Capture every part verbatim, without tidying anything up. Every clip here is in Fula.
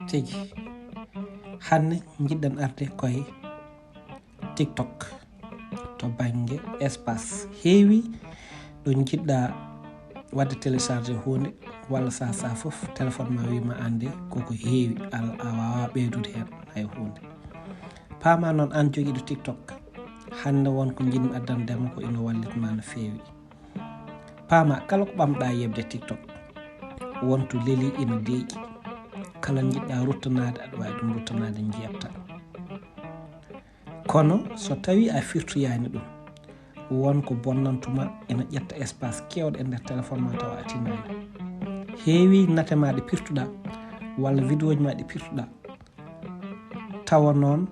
Tigi. Hannde njiɗɗen arde koye TikTok to bannge espace. Heewi ɗo njiɗɗa waɗde télécharger huunde, walla sa, sa fof téléphone ma wiima aan de koko heewi, a, a waawaa ɓeydude heen hay huunde. Paama noon aan jogiiɗo TikTok, hannde won ko njiɗmi addande ma ko ina wallit ma no feewi. Paama kala ko ɓamɗa yeɓde TikTok, wonto leli ina deeƴi. Kala njiɗɗa ruttanaade, aɗa waawi ɗum ruttanaade njeeɓta. Kono so tawii a firtoyaani ɗum, won ko bonnantuma ina ƴetta espace keewɗo e nder téléphone ma tawa a tinaani. Heewi nate ma ɗe pirtuɗa, walla vidéo ji ma ɗi pirtuɗa. Tawa noon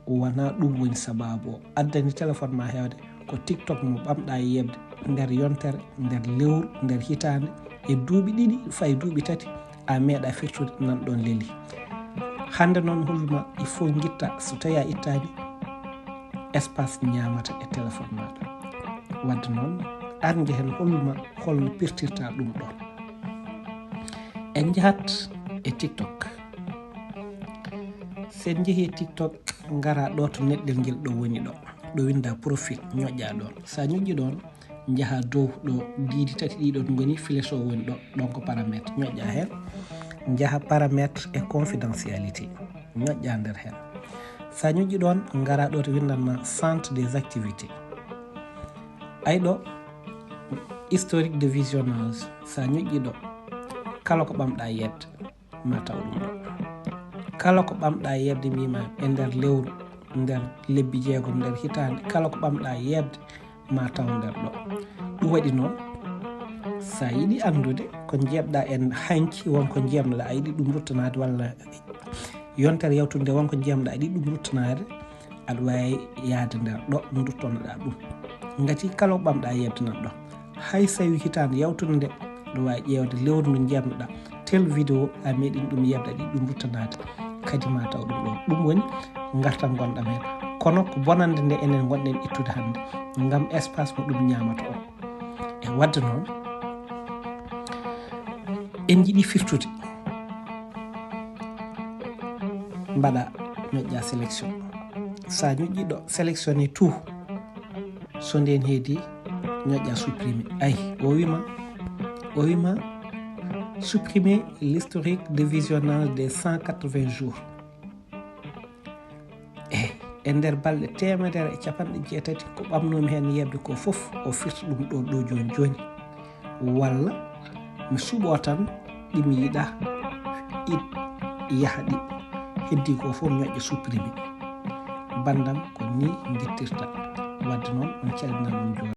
wonaa ɗum woni sabaabu o addani téléphone ma heewde, ko TikTok mo ɓamɗa yeɓde nder yontere, nder lewru, nder hitaande, e duuɓi ɗiɗi fay duuɓi tati, a meeɗa firtude nan ɗon leli. Hannde noon holluma il faut ngitta so tawi a ittaani espace ñaamata e téléphone maɗa. Wadde noon ar njehen holluma holno pirtirta ɗum ɗon. En njahat e TikTok. Sen njehi e TikTok, ngara ɗo to neɗɗel ngel ɗo woni ɗo, ɗo winda profil, ñoƴƴa ɗon. Sa ñoƴƴi ɗon, njaha dow ɗo diidi tati ɗi ɗon ngoni, flèche o woni ɗo, ɗon ko paramètre, ñoƴƴa heen. Njaha paramètre et confidentialité, ñoƴƴa nder heen. Sa ñoƴƴi ɗon, ngara ɗo to windanma centre des activités. Ay ɗo, historique de visionnage, sa ñoƴƴi ɗo, kala ko ɓamɗa yeɓde, ma taw ɗum ɗo. Kala ko ɓamɗa yeɓde, mbima e nder lewru, nder lebbi jeegom, nder hitaande, kala ko ɓamɗa yeɓde, ma taw nder ɗo. Ɗum waɗi noon, sa yiɗi anndude ko njeɓɗa en hanki, won ko njeɓnoɗa, a yiɗi ɗum ruttanaade, walla yontere yawtunde won ko njeɓnoɗa, a yiɗi ɗum ruttanaade, aɗa waawi yahde nder ɗo duttonoɗa ɗum. Ngati kala ko ɓamɗa yeɓde nan ɗo. Hay so tawi hitaande yawtunde nde, aɗa waawi ƴeewde lewru ndu njeɓnoɗa. Tel vidéo a meeɗi ɗum yeɓde, aɗa yiɗi ɗum ruttanaade. Kadi ma taw ɗum ɗo. Ɗum woni ngartam ngonɗam heen. Kono ko bonannde nde enen ngonɗen ittude hannde, ngam espace mo ɗum ñaamata o. E wadde noon, en njiɗi firtude. Mbaɗa, ñoƴƴa sélection. Sa ñoƴƴi ɗo sélectionné tout, so nden heedi, ñoƴƴa supprimer. Ay, o wima, o wima supprimer l'historique de visionnage des cent quatre-vingts jours. Eyi, e nder balɗe teemedere e capanɗe jeetati ko ɓamnomi heen yeɓde ko fof, o firta ɗum ɗo, ɗo jooni jooni. Walla mi suɓo tan ɗi mi yiɗa, iɗ yaha ɗi. Heddi ko fof ñoƴƴa supprimer. Bandam ko ni ngittirta. Wadde noon, on calminama, on njuurama.